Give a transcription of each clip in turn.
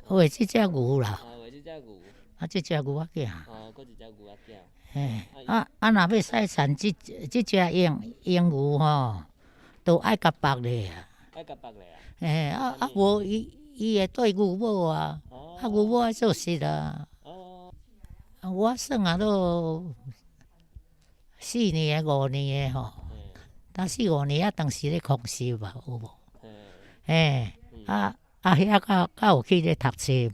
畫這隻牛啦。哦，畫這隻牛。啊，這隻牛仔囝。哦，閣一隻牛仔囝。嘿，啊啊，若欲使田這這隻鷹鷹牛吼，都愛共縛咧啊。愛共縛咧啊？嘿，啊啊無伊伊會綴牛母啊，啊牛母愛做實啊。哦。我算啊，都4年5年的吼，當四五年啊，當時咧空襲吧，有無？嘿，啊啊遐較較有去咧讀冊。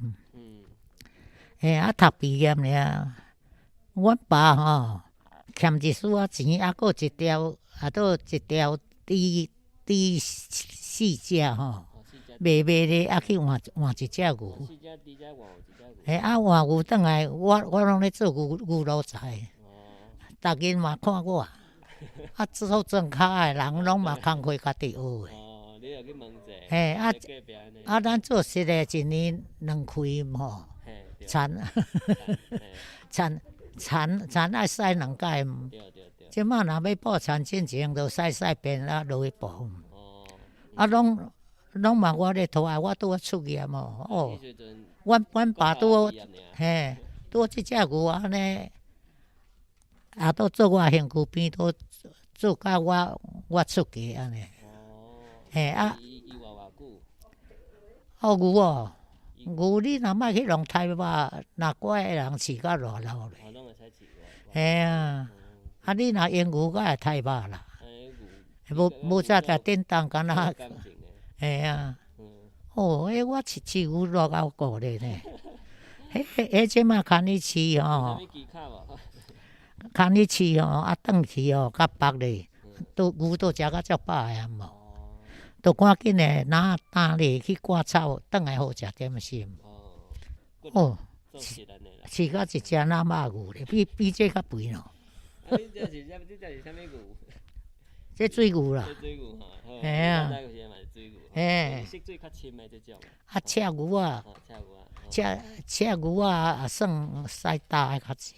嘿，啊讀畢業爾，阮爸吼欠一絲仔錢，啊閣一條，啊閣一條豬豬四隻吼，賣賣咧，啊去換換一隻牛。嘿，啊換牛轉來，我我攏咧做牛牛奴才，逐日嘛看我，啊做莊跤的人攏嘛工課家己學的。嘿，啊啊，咱做實的，一年兩開吼，田田田田愛駛兩擺。這馬若欲布田，進前就駛駛便啊落去布。啊，攏攏嘛我咧拖啊，我拄仔出業哦。哦，阮阮爸拄好，嘿，拄好這隻牛按呢，啊，都做我身軀邊，都做甲我我出家按呢。嘿啊。哦牛哦，牛你若莫去弄刣肉，若乖的人飼甲偌老咧。嘿啊，啊你若用牛才會刣肉啦。無無才佇電動敢若，嘿啊。哦，彼我飼飼牛偌𠢕顧咧呢。彼彼這馬牽去飼吼，牽去飼吼，啊轉去吼，較縛咧，都牛都食甲足飽的啊無。都趕緊的，拿擔咧去割草，轉來好食點心。哦，飼甲一隻老馬牛咧，比比這較肥咯。這水牛啦。嘿啊。嘿。啊，赤牛仔，赤赤牛仔也算駛大的較濟。